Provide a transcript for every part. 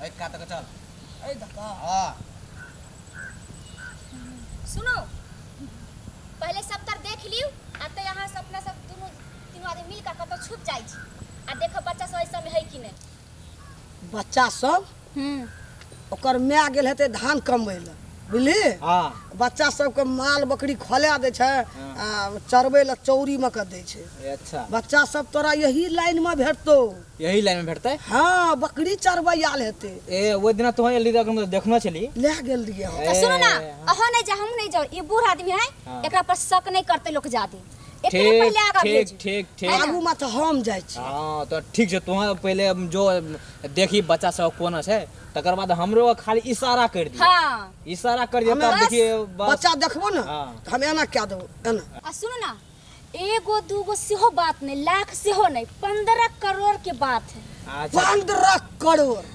एहि कात के चल। एहि धक्का। हाँ। सुनो, पहले सब तर देख लियौ आ ते अहाँ सब अपना सब दुनू तीनू आदमी मिल कऽ कतौ छुप जाइ छी आ देखो बच्चा सब एहि सबमे है कि नहि। बच्चा सब ओकर माय गेल हेतै धान कमबै लए, बुझली? हाँ। बच्चा सबके माल बकरी खोला दै छै आ चरबै लए चौरी मे के दै छै। अच्छा। बच्चा सब तोरा यही लाइन मे भेटतौ। यही लाइन में भेटतै? हाँ, बकरी चरबै आयल हेतै। ए ओहि दिना तोह एली तऽ हम देखनो छली। लए गेल रहियै हम। तऽ सुनू ना, ए, अहाँ नहि जाउ, हम नहि जाउ, ई बूढ़ आदमी है, हाँ। एकरा पर शक नहि करतै लोक जादे। एकरे ठीक पहिले आगाँ ठीक भेजू। ठीक ठीक। आगू मे तऽ हम जाइ छी। हाँ तो ठीक छै, तोह पहिले जो देखी बच्चा सब कोना छै, तकर बाद हमरो खाली इशारा कर दियो। हाँ। इशारा कर दियो, हमे तब बस देखिए बस। बच्चा देखबो ना, हाँ। तऽ हम एना कए देबो, एना। आ सुनू ना, एगो दूगो सेहो बात नहीं, लाख सेहो नहीं, 15 करोड़ के बात है। अच्छा। 15 करोड़।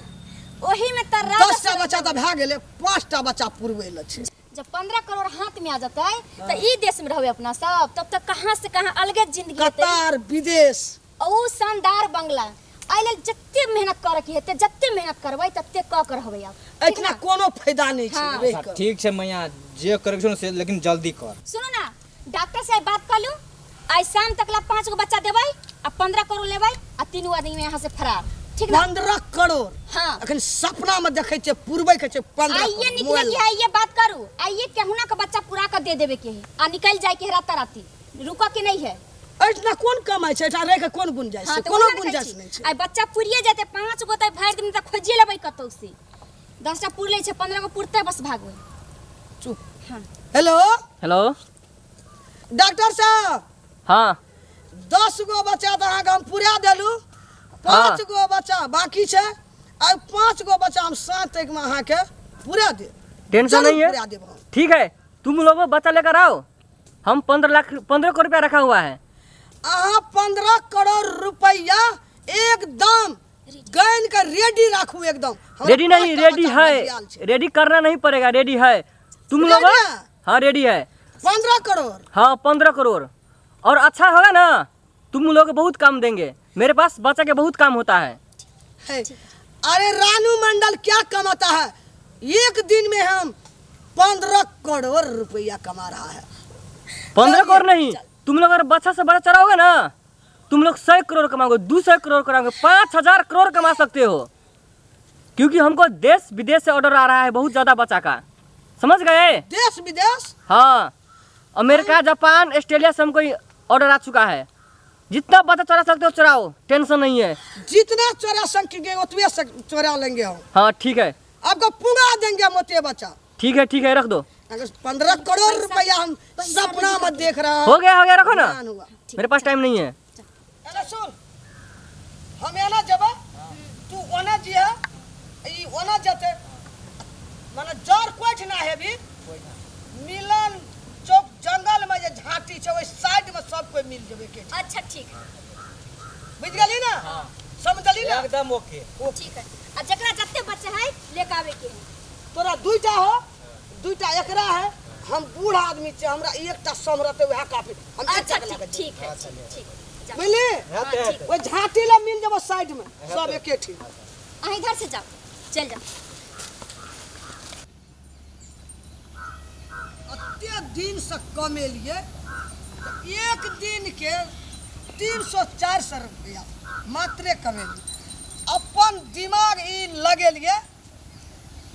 ओही में त राज 10टा बच्चा तऽ भए गेलै, 5टा बच्चा पुरबै लए छै। जब 15 करोड़ हाथ में आ जतै त ई देश में रहबै अपना सब, तब तक कहाँ से कहाँ अलगे जिंदगी हेतै। कतार, विदेश। ओ शानदार बंगला। एहि लेल जते मेहनत करे के हेतै, जते मेहनत करबै तते कऽ के रहबै आब। ठीक एहिठिना ना? कोनो फायदा नहि छै हाँ। रहि कऽ। ठीक छै मैया, जे करे के छौ ने से, लेकिन जल्दी कर। सुनू ना, डॉक्टर से बात कर लू, आइ शाम तक ला 5 गो बच्चा देबै आ 15 करोड़ लेबै आ तीनू आदमी यहाँ से फरार। ठीक ना? 15 करोड़। हाँ। अखन सपना में देखै छियै, पुरबै के छै 15 आइए करोड़। निकले मोबाइल के है, ये बात करू, आइए केहुना के बच्चा पूरा के दे देबे के है आ निकल जाए के है राता राती, रुकऽ के नहीं है। एहिठिना कोन कमाइ छै, एहिठा रहि के कोन गुंजाइश हाँ, छै? तऽ कोनो ओहिना ने कहै गुंजाइश छी। नहि छै। आइ बच्चा पुरिये जेतै, 5 गो तऽ भरि दिन तऽ खोजिए लेबै कतौ से, 10टा पुरलै छै, 15 गो पुरतै बस भागबै। चुप। हाँ। हेलो। हेलो। डॉक्टर साहब। हाँ। 10 गो बच्चा तऽ अहाँके हम पुरा देलू, 5 गो बच्चा बाकी छै, आ 5 गो बच्चा हम साँझ तक में अहाँके पुरा देब। टेंशन जरूर नहीं है। पुरा देब हम। ठीक है, तुम लोगों बच्चा लेकर आओ, हम 15 लाख 15 करोड़ रुपया रखा हुआ है। अहाँ 15 करोड़ रुपया एकदम गैन के रेडी राखू एकदम। हमरा रेडी नहीं, पाँचटा रेडी बच्चा है। बचियाल छै। रेडी करना नहीं पड़ेगा, रेडी है। तुम रेडी लोग? है? हाँ रेडी है। 15 करोड़? हाँ 15 करोड़। और अच्छा होगा ना, तुम लोग बहुत काम देंगे, मेरे पास बच्चा के बहुत काम होता है। है। अरे रानू मंडल क्या कमाता है, एक दिन में हम 15 करोड़ रुपया कमा रहा है। 15 चलिए, करोड़ नहीं, चल। तुम लोग अगर बच्चा से बड़ा चराओगे ना, तुम लोग 100 करोड़ कमाओगे, 200 करोड़ कमाओगे, 5000 करोड़ कमा सकते हो, क्योंकि हमको देश विदेश से ऑर्डर आ रहा है बहुत ज़्यादा बच्चा का, समझ गए? देश विदेश? हाँ, अमेरिका, जापान, ऑस्ट्रेलिया से हमको ऑर्डर आ चुका है। जितना बच्चा चोरा सकते हो चुराओ, टेंशन नहीं है। जितना चोरा सकेंगे उतने चोरा लेंगे हम। हाँ ठीक है। आपको पुगा देंगे हम उतने बच्चा। ठीक है ठीक है, रख दो। अगर 15 करोड़ रुपया हम सपना में देख रहा हूँ। हो गया, हो गया, रखो ना। ज्ञान हुआ। मेरे पास टाइम नहीं है। अरे सुन, हम एना जब तू ओना जिया, ई ओना जते, माने जर कोइठ ना हेबी, मिलन चौक जंगल में जे झांटी छै ओहि साइड में सब कोई मिल जेबे के। अच्छा ठीक है। बुझ गेली ना? हाँ। समझली ना? एकदम ओके। ठीक है। आ जकरा जते बच्चा है लेके आवे के है। तोरा दुईटा हो, दुईटा एकरा है, हम बूढ़ आदमी छे, हमरा एकटा समरते वएह काफी। हम अच्छा, एकटा के ठीक, लगे ठीक है, अच्छा, ठीक, ले। ठीक, जाओ। बुझली? हाँ, हेतै, ठीक। हेतै। ओहि झांटी लग मिल जेबो साइड में, सब एके ठीक। अहाँ इधर से जाओ, चल जाओ। अते दिन से कमेलिए तऽ एक दिन के 300-400 रुपया मात्रे कमेलिए। अपन दिमाग ई लगेलिए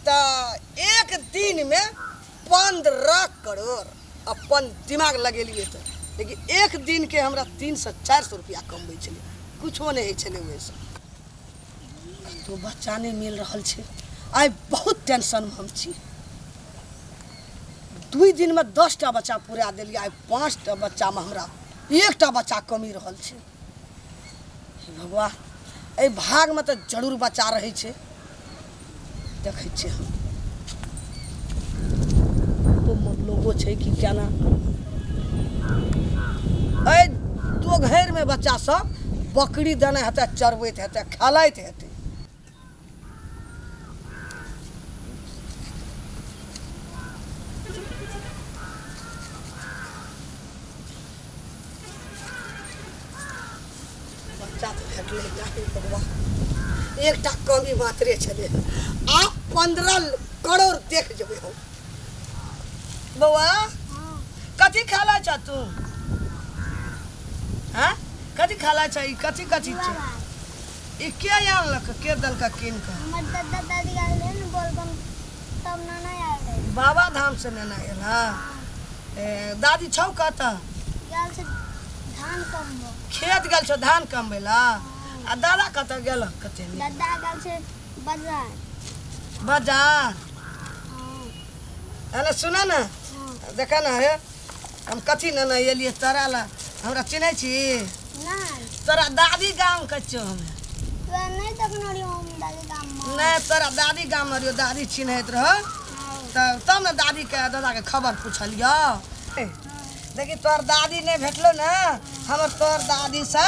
तऽ एक दिन में 15 करोड़ अपन दिमाग लगेलिए तऽ, लेकिन एक दिन के हमरा 300-400 रुपया कमबै छलै, कुछो नहि होइ छलै ओहिसँ। कतहु बच्चा नहि मिल रहल छै, आइ बहुत टेंशनमे हम छी। 2 दिनमे 10टा बच्चा पुरा देलियै, आइ 5टा बच्चामे हमरा 1टा बच्चा कमी रहल छै। हे भगवान, एहि भागमे तऽ जरूर बच्चा रहै छै। देखै छियै हम लोगो छै कि केना एहि दोघरिमे बच्चा सब बकरी देने हेतै, चरबैत हेतै, खेलाइत हेतै। बच्चा तऽ भेटलै, हे भगवान। एकटा कमी मात्रे छलै। आब 15 करोड़ देख जेबै हम। बौआ, कथी खाला छ तू? हाँ, कथी खाला छ? ई कथी कथी छै? ई के आनलक, के देलक कीन कऽ? हमर दादा दादी गेल रहे ने बोलबम, तब नाना आयल रहे। बाबा धाम से नेना आयल? हँ। ए, दादी छौ कतऽ? गेल छै धान कमबो। खेत गेल छौ धान कमबै ला? आ दादा कतऽ गेल? कते नीक। दादा गेल छै बाजार। बाजार? हाँ। हेलो, सुन ने। हाँ। देख ने हे, हम कथी नेने एलियै तोरा ला। हमरा चिन्है छी? नहि। तोरा दादी गाम के छियौ हमे। तोरा नहि देखने रहियो हम दादी गाम में। नहि, तोरा दादी गाम मे रहियो, दादी चिन्हैत रहो। हाँ। तऽ तब ने दादीके दादाके खबर पुछलियौ। देखी, तोहर दादी नहि भेटलो ने। हमर तोहर दादीसँ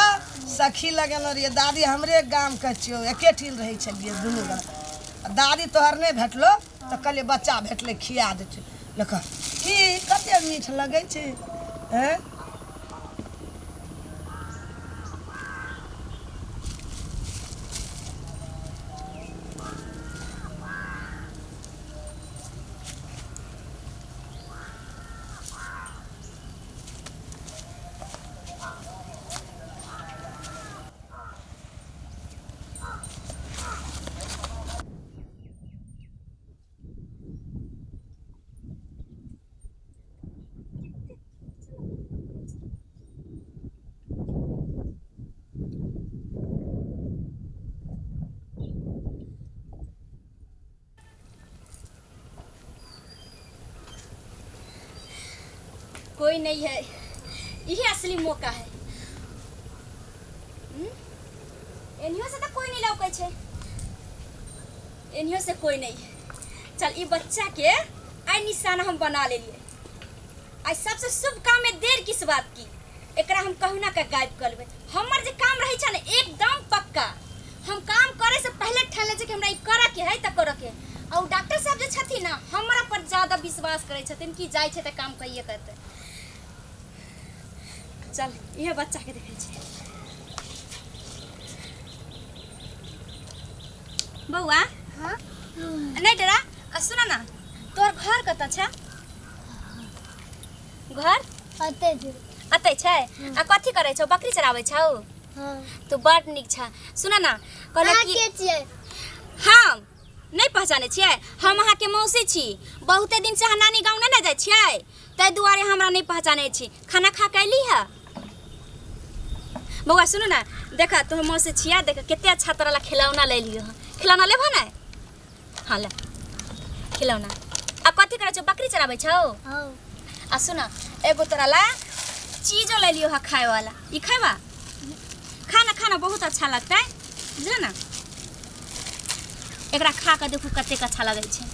सखी लगेने रहियै। दादी हमरे गामके छियौ, एके ठीन रहै छलियै दुनू गोरा। आ दादी तोहर नहि भेटलो तऽ कहलियै बच्चा भेटलै, खिया दै छै। देख, ई कते मीठ लगै छै। हैं? कोई नहीं है, यही असली मौका है। हम्म? एनियो से तो कोई नहीं लौकै छै, एनियो से कोई नहीं है। चल, ई बच्चा के आइ निशाना हम बना लेलिए। आइ सबसे शुभ काम में देर किस बात की? एकरा हम कहुना का गायब कर लेबै। हमर जे काम रहै छै ने, एकदम पक्का। हम काम करे से पहले ठान लै छियै कि हमरा ई करऽ के है तऽ करऽ के है। आ उ डॉक्टर साहब जे छथिन ने, हमरा पर ज्यादा विश्वास करै छथिन कि जाइ छै तऽ काम कहिए करतै। चल, इहे बच्चा के देखै छियै। बौआ। हाँ। नहि डरा। आ सुन ना, तोहर घर कतऽ छै? घर? अते छै। अतै छै? आ कथी करै छौ? बकरी चराबै छौ? हाँ। तू बड नीक छ। सुन ना, कहलक अहाँ कि के छियै? हम नहि पहचानै छियै? हम अहाँके मौसी छी। बहुते दिन से अहाँ नानी गाँव नहि ने जाइ छियै, ताहि दुआरे हमरा नहि पहचानै छी। खाना खा के अयली है? बौआ, सुनू ने, देख, तोहर मौसी छियै। देख, कते अच्छा तोरा ला खिलौना ले लियो हँ। खिलौना लेबह ने? हाँ, ले खिलौना। आ कथी करै छौ? बकरी चराबै छौ? हाँ। आ सुन, एगो तोरा ला चीजो ले लियो है खाए वाला। ई खाबा? खाना खाना, बहुत अच्छा लगता है, बुझल ना? एकरा खा कऽ देखू, कतेक अच्छा लगै छै।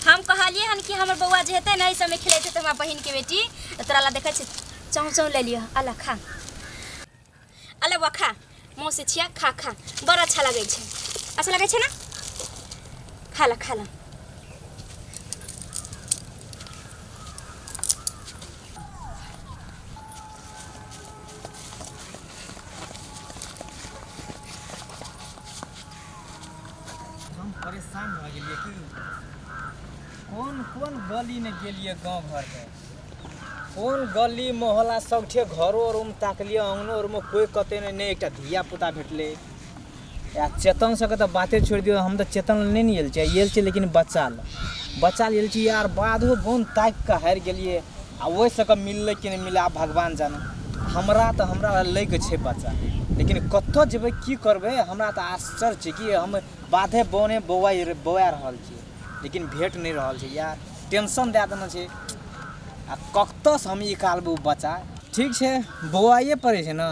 हम कहलियै हन कि हमर बौआ जे हेतै ने, एहि सबमे खेलै छै, तऽ हमरा बहिनके बेटी। तऽ तोरा ला देखै छी चाँव चाँव ले लियो। अला खा, अले बौआ खा। मौसी छिया, खा खा, बड़ अच्छा लगै छै। अच्छा लगै छै ने? खा ला, खा ला। हम परेशान भऽ गेलियै कि कोन कोन गली ने गेलियै गाँव घरके, कोन गली मोहल्ला सबठे घरो आरमे ताकलियै, अङ्गनो आरमे कोइ कतै नहि। नहि एकटा धिया पुता भेटलै। आ चेतन सबके तऽ बाते छोड़ि दियौ। हम तऽ चेतन लए नहि ने आयल छियै। आयल छियै लेकिन बच्चा लए, बच्चा लए आयल छी यार। बाधो बन ताकि कऽ हारि गेलियै। आ ओहि सबके मिललै कि नहि मिललै, आब भगवान जाने। हमरा तऽ हमरा लैके छै बच्चा, लेकिन कतऽ जेबै, की करबै? हमरा तऽ आश्चर्य छै कि हम बाधे बने बौआइ बौआ रहल छियै, लेकिन भेट नहि रहल छै यार। टेंशन दए देने छै। आ कतऽसँ हम निकालबै ओ बच्चा? ठीक छै, बौआइए पड़ै छै ने,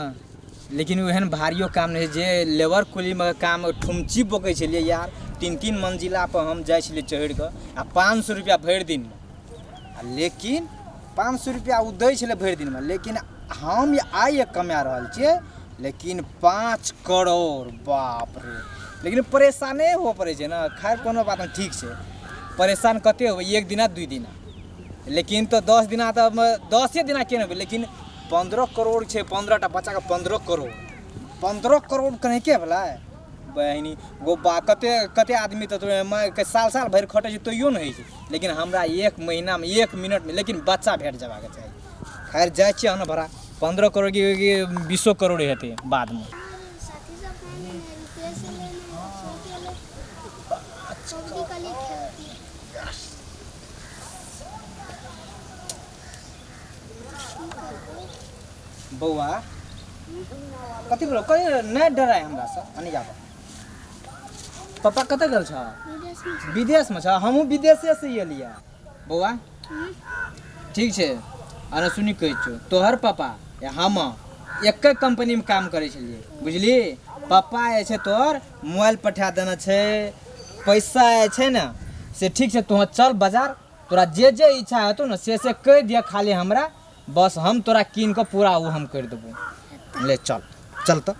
लेकिन ओहन भारियो काम नहि छै जे लेबर कुलीमे काम। ठुमची बोकै छलियै यार, तीन तीन मंजिलापर हम जाइ छलियै चढ़ि कऽ, आ 500 रुपैआ भरि दिनमे। आ लेकिन 500 रुपैआ ओ दै छलै भरि दिनमे, लेकिन हम आइ कमा रहल छियै लेकिन 5 करोड़। बाप रे! लेकिन परेशाने हुअ पड़ै छै ने। खैर, कोनो बात नहि, ठीक छै। परेशान कते होबै? एक दिना, दुइ दिना, लेकिन तऽ 10 दिना तऽ दसे दिना केने होबै। लेकिन 15 करोड़ छै, 15टा बच्चाके 15 करोड़, 15 करोड़ कनेके भेलै। बहिनी गो बा कते कते आदमी तऽ तोरा के साल साल भरि खटै छै तैयो नहि होइ छै, लेकिन हमरा एक महीनामे 1 मिनटमे लेकिन बच्चा भेट जबाक चाही। खैर जाइ छियै ने भरा 15 करोड़ की 20 करोड़ हेतै बादमे। साथी सब ने रुपये से लेने कबड्डी के लिए खेलती। बौआ कथी बोलो कहीं नहीं डराय हमरा से नहीं जाब। पापा कतऽ गेल छ? विदेश में छ। हमहूँ विदेशे से एलियै बौआ। ठीक छै अरे सुनी कहै छियौ, तोहर पापा या हम एके कंपनीमे काम करै छलियै बुझली। पापा जे छै तोहर मोबाइल पठा देने छै, पैसा जे छै ने से ठीक छै, तोहर चल बाजार, तोरा जे जे इच्छा हेतौ ने से से कहि दिअ खाली हमरा, बस हम तोरा कीन कऽ पूरा ओ हम करि देबौ। ले चल चल तऽ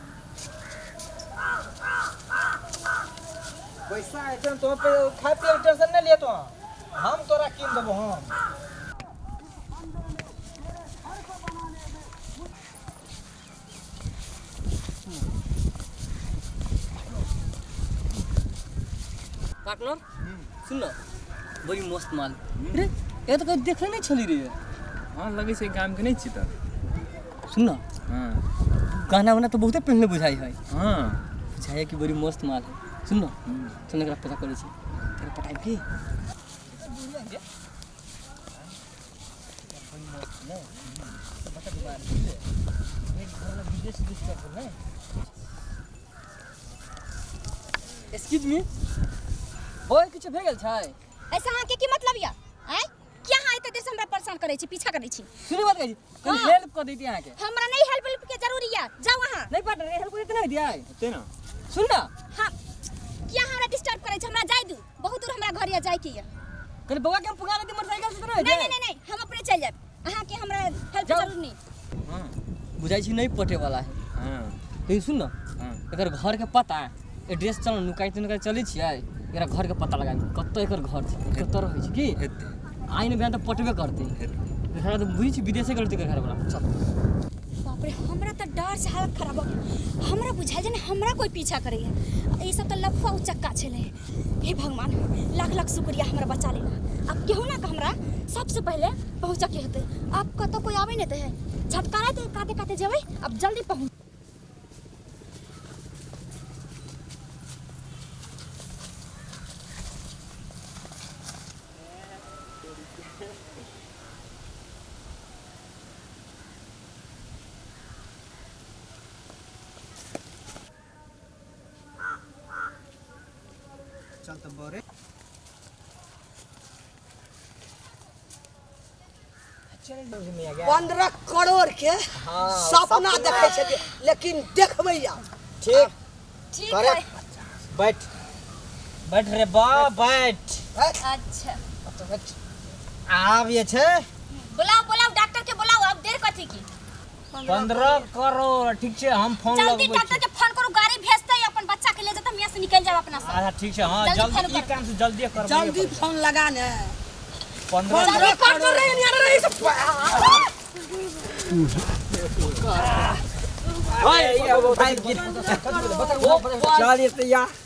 पैसा जे छै ने तोहर पे खाय पियके टेंशन नहि लिअ तोहर, हम तोरा कीन देबौ। हम पार्टनर सुन न बड़ी मस्त माल रे, ये तो कहीं देखले नहीं छली रे। हाँ लगे छै गाम के नहीं छी तऽ। सुन न हाँ गहना उहना तो बहुते पहनले बुझाई है। हाँ बुझाई है कि बड़ी मस्त माल है। सुन न सुन एकरा पता करै छी, तेरा पटाइ की एक्सक्यूज मी बॉय किछु भए गेल छै? ऐसा अहाँके की मतलब यऽ? आँय क्या अहाँ एते देर से हमरा परेशान करै छी, पीछा करै छी? सुनी बात कहै छी, कनी हाँ। हेल्प कऽ दैती अहाँके। हमरा नहीं हेल्प वेल्प के जरूरी यऽ, जाउ अहाँ। नहीं पार्टनर हेल्प कऽ देते नहीं दिया हेतै ने। सुन ना हाँ क्या हमरा डिस्टर्ब करै छी, हमरा जाय दू, बहुत दूर हमरा घर यऽ जाय के यऽ। कनी बौआ के हम पुकार देती मोटरसाइकिल से तऽ नहीं नहीं नहीं नहीं नहीं हम अपने चलि जायब, अहाँके हमरा हेल्प जाउ। जरूर नहीं। हाँ बुझाइ छी नहीं पटे वाला है। हाँ लेकिन सुन ना हाँ एकर घर के पता एड्रेस चल नुकाइत नुकाइत चलै छियै, एकरा घर के पता लगा कतऽ एकर घर छै, कतऽ रहै छै की हेतै आइ ने बिहान तऽ पटबे करतै। एकरा तऽ बुझै छी विदेशे गेल एकर घर वाला। चल बाप रे हमरा तऽ डर से हालत खराब हो गेल। हमरा बुझायल जे ने हमरा कोई पीछा करैया, ई सब तऽ लफुआ उचक्का छलै। हे भगवान लाख लाख शुक्रिया हमरा बचा लेला। अब केहू ना के हमरा सबसे पहले पहुँचऽ के हेतै। अब कतौ कोई आबै नहि तऽ है, झटकाराइत काते काते जेबै, अब जल्दी पहुँच। चल तऽ बरे 15 करोड़ के सपना देखै छलियै लेकिन देखबै आब। ठीक ठीक करे। है बैठ बैठ रे बा बैठ। अच्छा आब जे छै बुलाओ बुलाओ डॉक्टर के बुलाओ, अब देर कथी की? 15 करोड़ ठीक छै हम फोन जल्दी लगबै डॉक्टर छी। के फोन करू, गाड़ी भेजतै, अपन बच्चा के ले जेतै, हम यहाँ से निकल जाब अपना सब। अच्छा ठीक छै हाँ जल्दी जल्दी फोन ई करू। काम से जल्दी करबै। जल्दी फोन लगा ने। 15 15 करोड़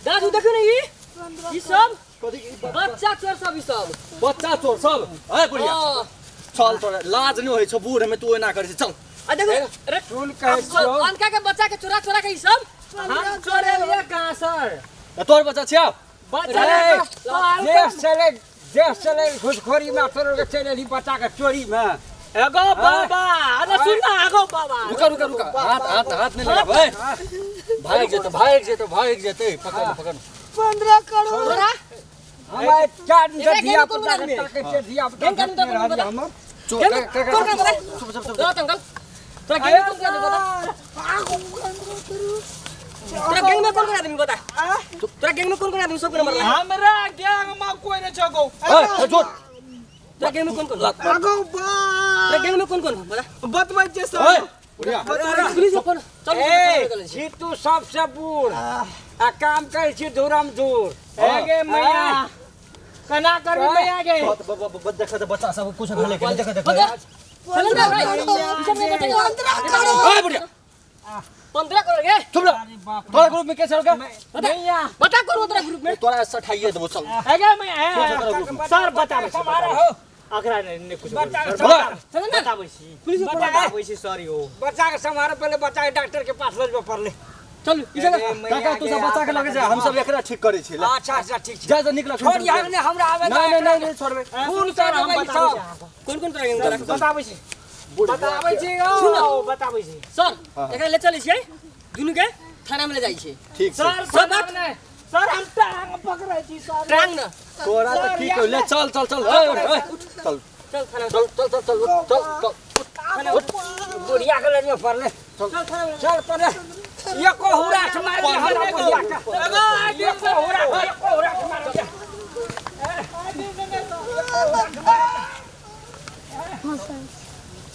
दादू देखियौ ने ई सब बच्चा चोर सब, ई सब बच्चा चोर सब। अरे बुढ़िया हाँ। चल तोरा लाज नहि होइ छौ बूढ़ में तू एना करै छी। चल आ देखो अरे सुन कहै छियौ अनका के बच्चा के चोरा चोरा के ई सब हम चोरेलियै कहाँ सर? तोर बच्चा छियौ। बच्चा देश चले देश चले घुसखोरी में तोर के चले एली बच्चा के चोरी में। एगो बाबा अरे सुन ना एगो बाबा रुका रुका रुका हाथ हाथ हाथ नहीं लगा भाई, भाग जेतै भाग जेतै भाग जेतै, पकड़ पकड़। 15 करोड़ हमारे चार दिन एकरा से धिया गेंद कोन पुता के आदमी? ताकै छै, धिया पुता गेंद कोन देखने आदमी रहलियै बता? हमर। चोर गेंद कोन कोन बता? चुप अंकल तोरा गैंग में कौन कौन आदमी बता? तोरा गैंग में कौन कौन आदमी बता? तोरा गैंग में कौन कौन आदमी सबके नंबर लगा? हमरा गैंग में कोई नहीं छगो। ए जोर तोरा गैंग में कौन कौन? आगो बा तोरा गैंग में कौन कौन बता? बतबै छै ओए सर। बुढ़िया पुलिस फोन चल ए छी तू सबसे बूढ़ आ काम करै छी धूरम धूर। ए गे मैया कना करबी मैया गे। देख दे बच्चा सब कुछ घले के देख देख। चल ना भाई, ई सब नहीं बता। 15 करोड़ ओए बुढ़िया 15 करोड़ के। चुप रह। तोरा ग्रुप में के छौ का? भैया बता कौन तोरा ग्रुप में? तोरा सठाइए देबो चल। अगे मैं सर बताबै छी, हो। अकरा नहीं कुछ बच्चा के बोलू। चल ना। बताबै छी, पुलिस के बताबै छी सॉरी हो। बच्चा के संभारे पहले बच्चा के डॉक्टर के पास ले जबे पड़ले। चल ई जगह। काका तू सब बच्चा के लगे जा, हम सब एकरा ठीक करै छी। अच्छा अच्छा ठीक छै। जा जा निकल। छोड़ यार ने हमरा आवे। नहीं नहीं नहीं नहीं छोड़बे। खून कर देबै ई सब। कौन कौन तोरा गैंग? बताबै छी, बताबै छी ओ, बताबै छी सर एकरा ले चलै छियै, दुनू के थाना में ले जाइ छियै। ठीक छै। सर सब बात नहि सर, हम टांग पकड़ै छी सर। टांग न तोरा त की कहले, चल चल चल ए, चल चल थाना, चल चल चल चल चल चल। बुढ़िया के ले जबे पड़ले। चल चल पड़ले। एको हुरा से मार दे हमरा बुढ़िया के। एको हुरा, एको हुरा से मार दे। हाँ सर।